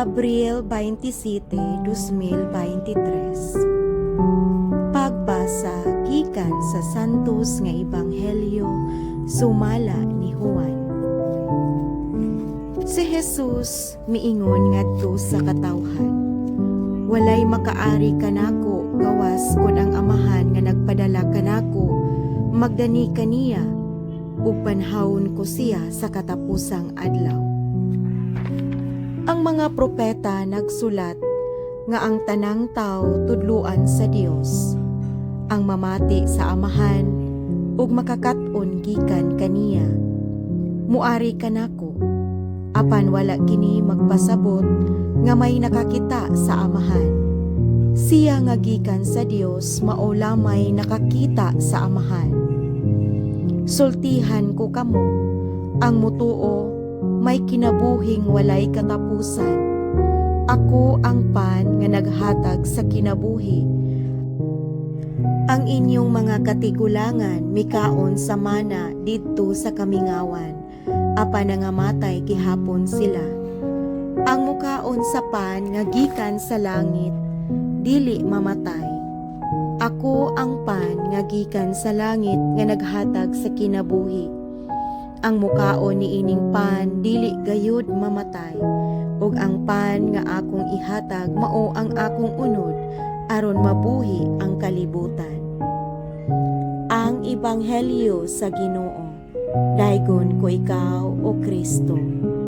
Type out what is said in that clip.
Abril 27, 2023. Pagbasa gikan sa Santos nga Ebanghelyo sumala ni Juan. Si Jesus miingon ngadto sa katawhan, "Walay makaari kanako gawas kon ang Amahan nga nagpadala kanako magdani kaniya, ug banhawon ko siya sa katapusang adlaw. Ang mga propeta nagsulat nga ang tanang tao tudluan sa Dios. Ang mamati sa Amahan ug makakat-on gikan kaniya, muari kanako. Apan wala kini magpasabot nga may nakakita sa Amahan. Siya nga gikan sa Dios mao lamay nakakita sa Amahan. Sultihan ko kamo, ang mutuo may kinabuhing walay katapusan. Ako ang pan nga naghatag sa kinabuhi. Ang inyong mga katigulangan mikaon sa mana didto sa kamingawan, apan nangamatay gihapon sila. Ang mukaon sa pan nga gikan sa langit, dili mamatay. Ako ang pan nga gikan sa langit nga naghatag sa kinabuhi. Ang mukaon ni ining pan dili gayud mamatay, ug ang pan nga akong ihatag mao ang akong unod aron mabuhi ang kalibutan." Ang Ebanghelyo sa Ginoo. Daygon ko ikaw, O Kristo.